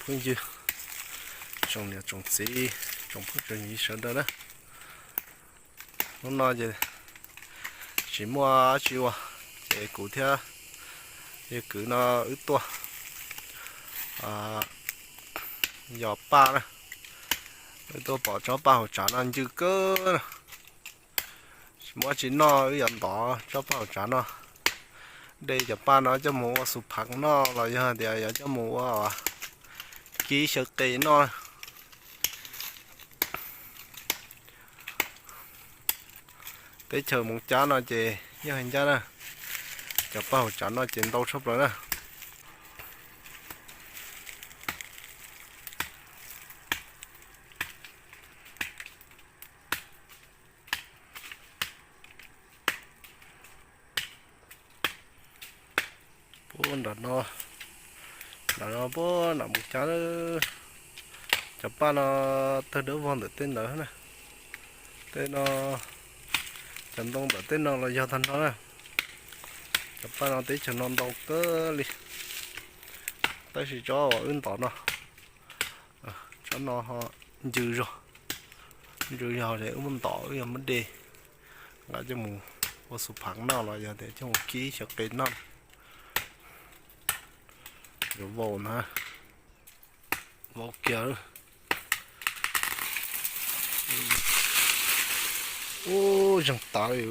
Phooj ywg, tsoom niam tsoom txiv, tsoom phooj tsoom ywg sawv daws na, hnub no ces tsis muaj dab tsi ua, ces kuv thiab yawg kwv no wb tuaj yos paj na, wb tuaj pom tsob paj hauv tsav no ncw kawg na. Tsis muaj dab tsi noj wb yuav ntov tsob paj hauv tsav no, de cov paj no coj mus ua xu phav noj los yog tias yuav coj mus ua kib xyaw qe noj. Teb chaws Moos Cab no ces yeej hais ncaj na, cov paj hauv tsav no ces ntau tshaj plaws na. Puag nram no, nram no puag nram Moos Cab, cov paj no tawg dawb vog ntawm tej ntawd na. Tej no, cov ntoo ntawm tej no los yog tag nrho na. Cov paj no teb chaws no ntau kawg li, tab sis tsob uas wb ntov no, tsob no ho ncw zog, ncw zog ces wb muab ntov wb yuav muab de nqa coj mus ua xu phav noj los yog tias coj mus kib xyaw qe noj. Yuav vau na, vau kiag. Ub, zeeg tas li.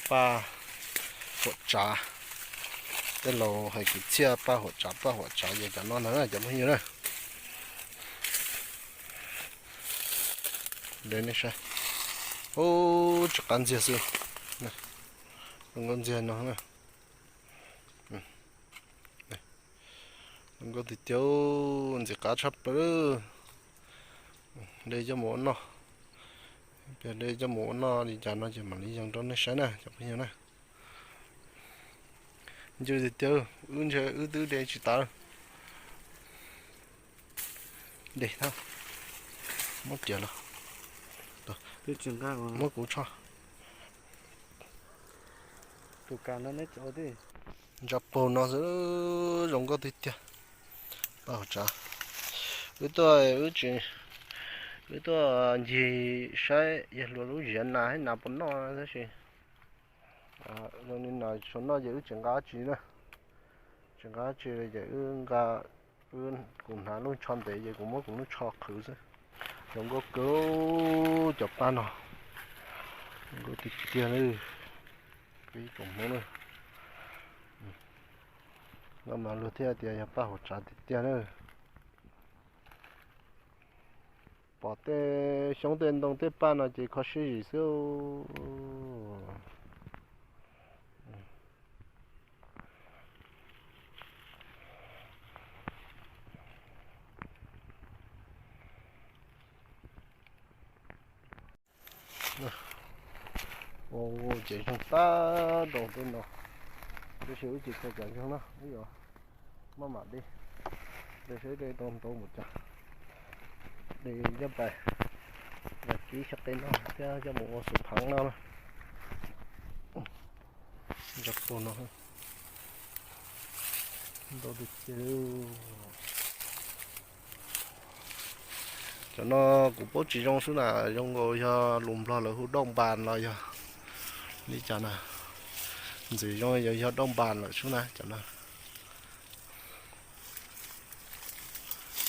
Paj huam tsav, tej laus hais kwv txhiaj paj huam tsav, paj huam tsav ces cov no ntag cov phooj ywg na. De nej saib, ub, tsis qab ntxiag xwb, zoo nkauj ntxiag no na. Zoo nkauj tiag tiag, ntxim qab tshaj plaws. De coj mus ua noj, de coj mus ua noj li cas no ces mam li yees rau nej saib na cov phooj ywg na. Ncw tiag tiag, wb ntshe wb twb de tsis tas. De thab, muab riam los, muab kuv tsho. Ntsa paug no xwb, zoo nkauj tiag tiag. Paj huam tsav, wb tuaj, wb tuaj ncig saib yawg hluas lub ziav nas hab nas puas noj tab sis zoo li no tsis noj ces wb tsis nqa dab tsi na. Tsis nqa dab tsi ces wb nqa, wb, kuv hnav lub tsho ntev ces kuv muab kuv lub tsho qhwv xwb. Zoo nkauj kawg cov paj no, zoo nkauj tiag tiag li. Peb tsoom Hmoob na, no mas luag thiaj tias yog paj huam tsav tiag tiag na. Pom tej xyoob tej ntoo tej paj no ces kho siab zim xwb. Ua ces zoo tag nrho tej no, tab sis wb tsis tau cov zoo na, wb yuav maj mam de, de saib de tau ntau mus cas, de coj pais, kib xyaw qe noj thiab coj mus ua xu phav noj na. Ntsa paug no ntau tiag tiag. Cov no kuv paub tsis zoo xwb na, zoo nkaus yog lus Nplog lawv hu dauj npas los yog li cas na. Ntxim zoo yog dauj npas lawm xwb na cov no.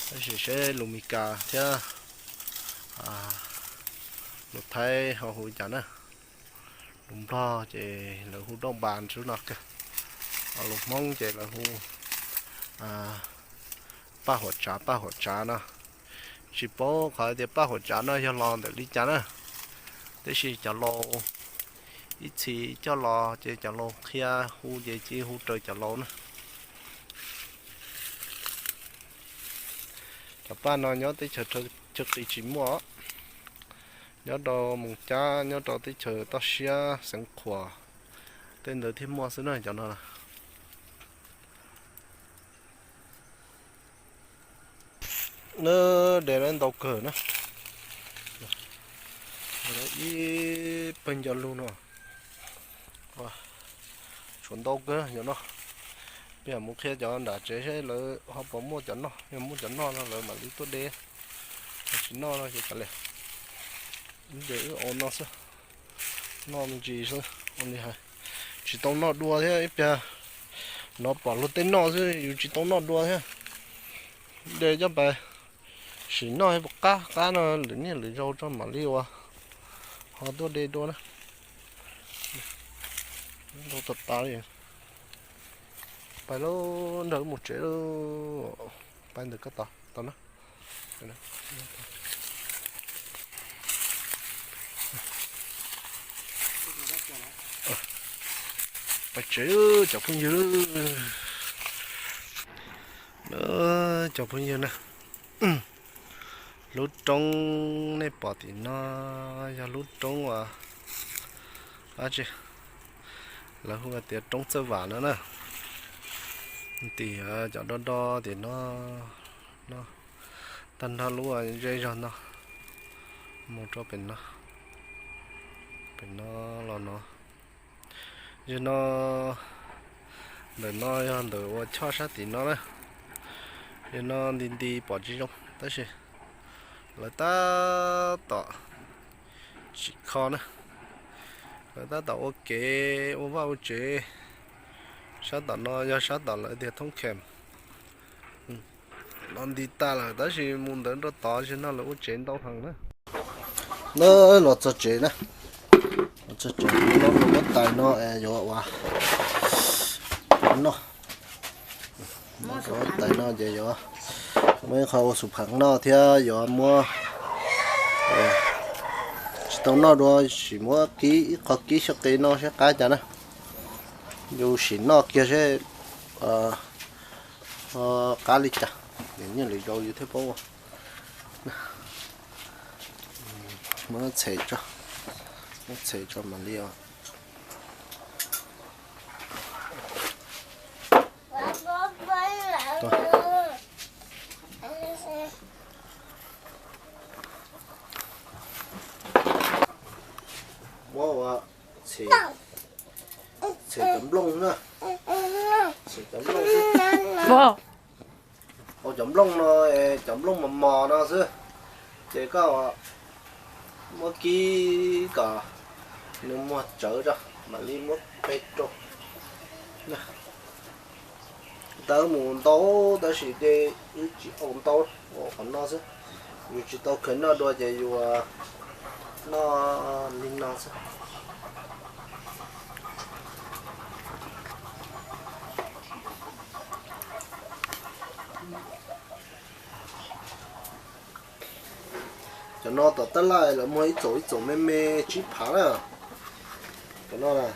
Tab sis seb lus Meskas thiab lus Thaib ho hu li cas na. Lus Nplog ces lawv hu dauj npas xwb no kawg. Lus Hmoob ces lawv hu paj huam tsav, paj huam tsav no. Tsis paub qhov tias paj huam tsav no yog los ntawm li cas na, tab sis cov laus ib txhis coj los ces cov laus qhia hu ces cia hu raws cov laus na. Cov paj no nyob teb chaws Thaib qis tsis muaj, nyob rau Moos Cab, nyob rau teb chaws toj siab Xeev Khuam tej ntawd thiaj muaj xwb na cov no. Na, de lawm ntau kawg na. Ib pawg ncauj lug no. Tshuav ntau kawg cov no. Peb mus qhia cov nram tsev seb lawv ho puas muaj cov noj, yog muaj cov noj no lawv mam li tuaj de. Tsis noj no ces kav liam. Ces wb ua no xwb, noj me ntsis xwb ua li hais. Tsis tau noj dua thiab ib pliag, no pom luag tej noj xwb yus tsis tau noj dua thiab. De coj pais sim noj puas qab qab no lwm niaj lwm zaus tso mam li ua, ho tuaj de dua na. Ntau tas tas li. Pais lawm, nrog wb mus tsev lawm. Pais ntawm koj tod tau na. Pais tsev cov phooj ywg. Cov phooj ywg na, lub roob nej pom tim no yog lub roob uas dab tsi, lawv hu tias roob Txawj Vam no na. Tim cov do do tim no, no, tag nrho lub zej zog no mus rau pem no, pem no los no. Yog no, ntawm no yog ntawm ua choj sab tim no na. Yog no nti nti pom tsis zoo tab sis lawv tab tom tsim kho na. Lawv tab tom ua kev ua vaj ua tsev. Sab tom no yog sab tom lawv tias thoob khem. No nti tas lawm tab sis mus ntawd rau tod tsis no lawv ua tsev ntau heev na. Na, los txog tsev na, los txog tsev no, muab tais no es yuav ua noj. Muab tais no ces yuav muab ib qho ua xu pheem noj thiab yuav muab, tsis tau noj dua, sim muab kib ib qho kib xyaw qe noj seb qab cas na. Yus sim noj kiag seb qab li cas, nyiaj lwm zaus yus thiaj paub ua. Muab txhem tso, muab txhem tso mam li os. Muab ua txhem, txhem cov nplooj na, txhem cov nplooj xwb. Hau cov nplooj no, cov nplooj mos mos no xwb, ces koj muab kib kom nws muag tsawv tso mam li muab pe rau. Ntawd mus ntau tab sis ces wb tsis au ntau, ua qhov no xwb. Yus tsis tau khaws noj dua ces yus noj li no xwb. Cov no tom tab laj lawv muag ib txaum ib txaum me me tsib phav na. Cov no na,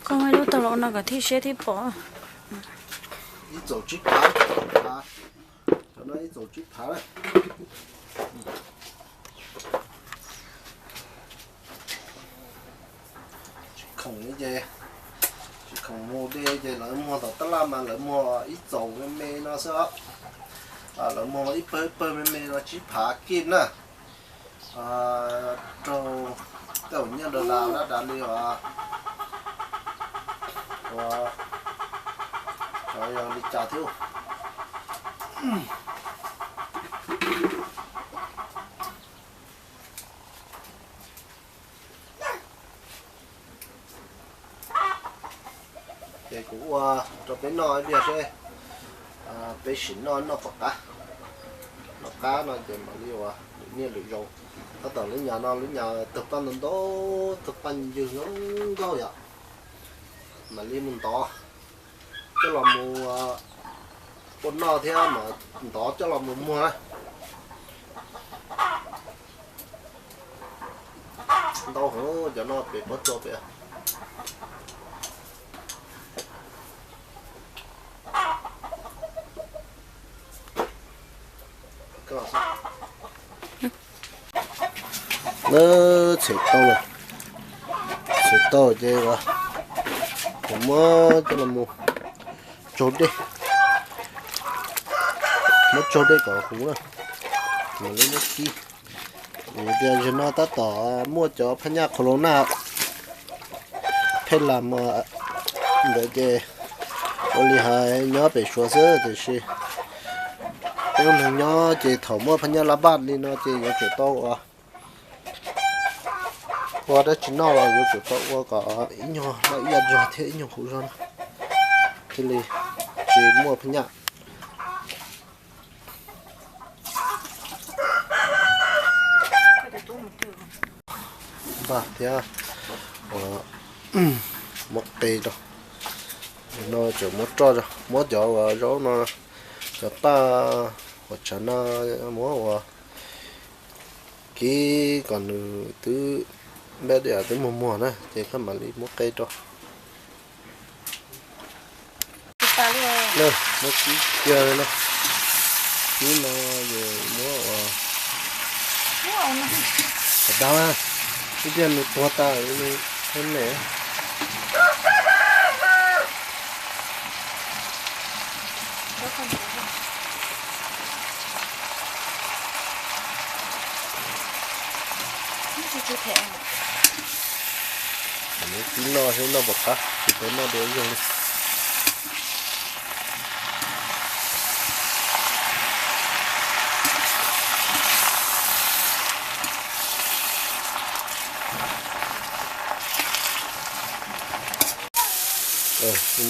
koj muab ib lub tag los no kom thiaj siab thiaj pom. Ib txaum tsib phav, cov no ib txaum tsib phav na. Tsis khoom li ces, tsis khoom mus de ces lawv muag tom tab laj mas lawv muag ib txaum me me no xwb os. Lawv muag ib pawg ib pawg me me no tsib phav kib na. Raug tej zaum nyiaj dollar lab dav li os. Ua, xyov yog li cas thiab. Ces kuv ua rau peb noj ib pliag seb peb sim noj noj puas qab. Noj qab no ces mam li ua lwm niaj lwm zaus. Tab tom lub nyuam no lub nyuam tawg paj ntau ntau, tawg paj ywg zoo nkauj yom. Mam li mus ntov coj los mus ua noj thiab mas ntov coj los mus muag na. Ntau heev cov no pem pob tsuas pem. Lawv txhem tau lawm, txhem tau ces muab coj los mus tsaug dej, muab tsaug dej kom huv na. Mam li muab kib. Vim tias zaum no tab tom muaj cov phab nyaj qhov loos na, pheej lam ntawd ces ua li hais nyob pem Suav xwb tiam sis peb ua neeg nyob ces thaum muaj phab nyaj lab npaj li no ces yuav tsum tau ua, ua dab tsi noj los yuav tsum tau ua kom ib nyuag ib yam zog thiab ib nyuag huv zog na, thiaj li tsis muaj phab nyaj. Npaj thiab muab qe rau. No tseem muab roj, muab cov uas zaub no, cov paj uas tshav no muab ua kib kom nws twb npaj diam twb muag muag na ces koj mam li muab qe rau. Muab kib kiag no, kib no ces muab ua, ua dab, ib pliag nws tuag tas nws thiaj me. Kib noj xwb noj puas qab, tsis tau noj dua ib zaug li.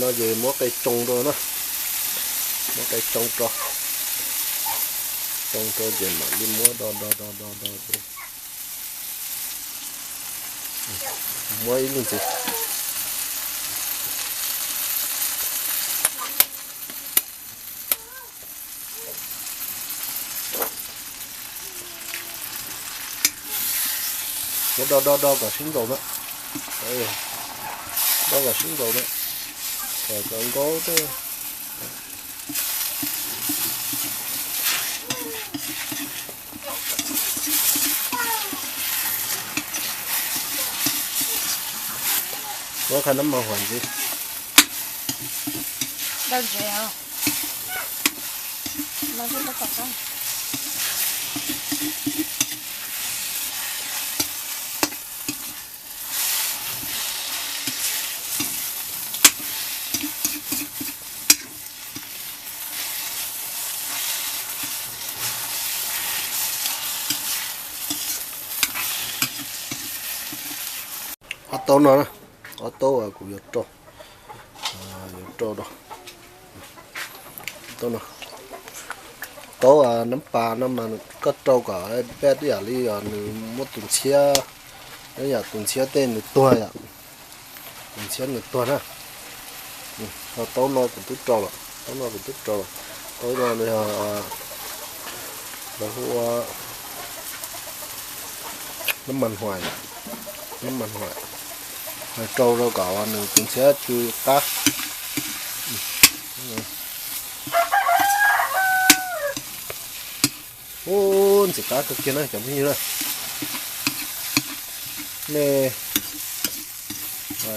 No ces muab qe tsoo rau na, muab qe tsoo rau, tsoo rau ces mam li muab do do do do do ces muab ib lub ntxiv. Muab do do do kom sib nkaus na, do kom sib nkaus na, kom cov nkaub tej. Muab qhov nab mas huam ntxiv. Ob taub no, ob taub kuv yuav rau, yuav rau rau. Taub no, taub nab pas no mas koj rau kom peb ib yam li nws muab tus ntxhiab, ib yam tus ntxhiab tej nws tuag yom, tus ntxhiab nws tuag na. Ho taub no kuv twb rau lawm, taub no kuv twb rau lawm, taub no yog lawv hu ua nab mas huam, nab mas huam, rau rau kom nws tus ntxhiab tsw qab. Ub, ntxim qab kawg kiag na cov phooj ywg na. Nej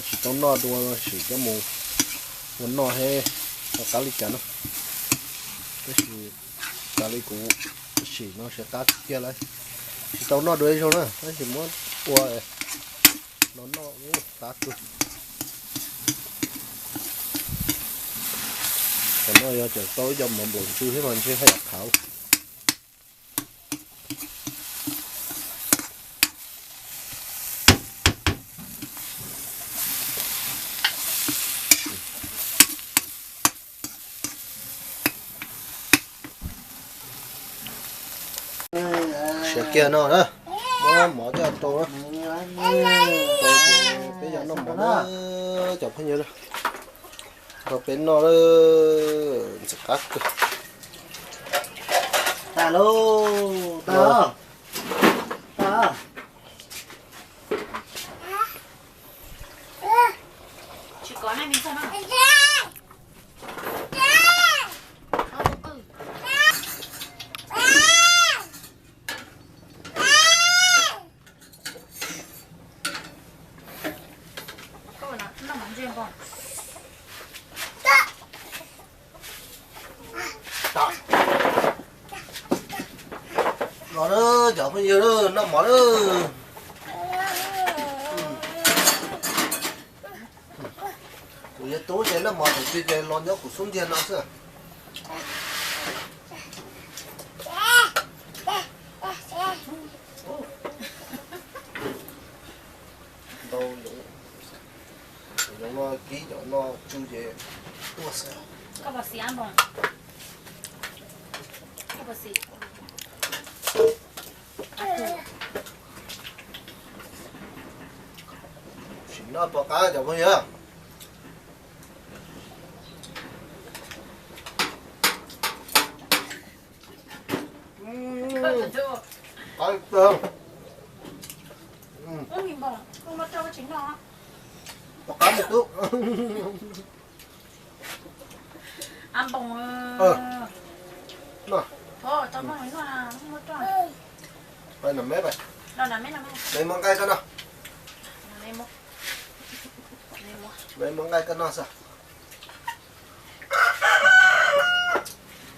tsis tau noj dua no sim coj mus ua noj thiab ho qab li cas na. Tab sis raws li kuv sim no sab qab kiag lawm, tsis tau noj dua ib zaug na tab sis muab ua no noj qab kawg. Tam no yog cov taub cov mov nplaum ntsw thiab mas ntshe haj yam qhauv. Siav kiag no na, muab mov coj rau na, rau ces peb yuav noj mov na, cov phooj ywg na, rau peb noj na, ntxim qab kawg. Tas lauj, tas, tas. Phooj ywg, noj mov lawm. Kuv yog tub ces noj mov thaum twg ces los nyob kuv xub ntiag no xwb. Ntau yoov, yoov no kib cov no tsw ces tuaj xwb. Sim no pom qab cov phooj ywg. Qab tag. Pom qab me tub. Me muab nqaij koj noj. Me muab nqaij koj noj xwb.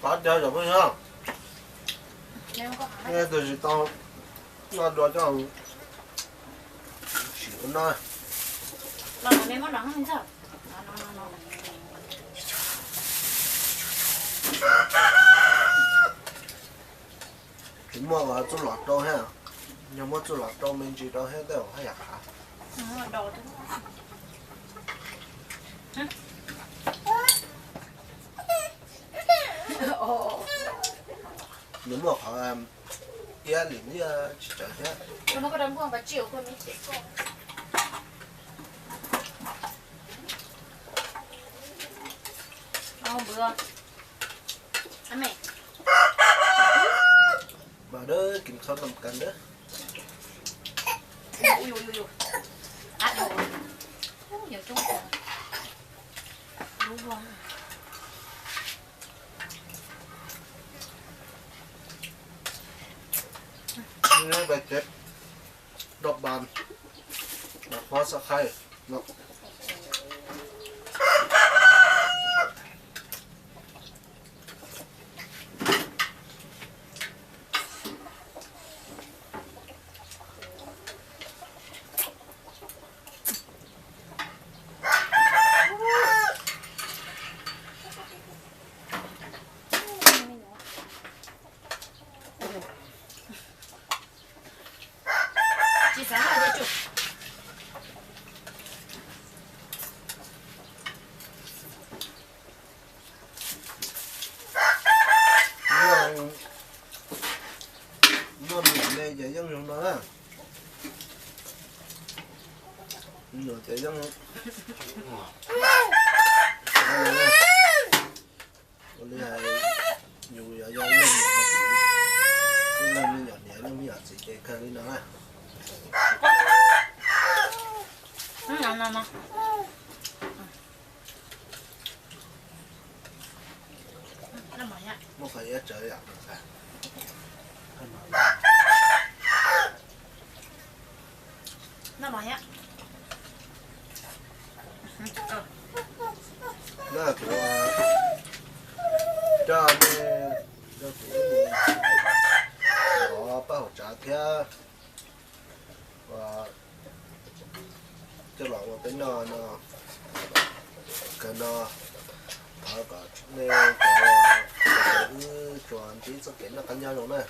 Qab tag cov phooj ywg. Tus tsis tau noj dua coj sim ua noj. Tsis muaj txuj lom rau thiab, yog muaj txuj lom rau me ntsis rau thiab tej zaum haj yam qab. Nws muaj qhov iab lim liaj tsis tawv thiab. Mas dawb kis txhob tam kas dawb. Ba tsev doj ban, ba khua xab khaib no. Muaj me nyuam me ces yeej zoo no na. Me nyuam ces yeej, ua li hais, yus yog ib leeg me nyuam niam leej me nyuam txiv ces kawg li no na. Muaj qhov iab tsawv yom. Na kuv coj nej, coj kuv ua paj hauv tsav thiab, ua coj los ua peb noj no, kawg no, thov kom nej cov, wb tsuas ntsib txoj kev noj qab nyob zoo na.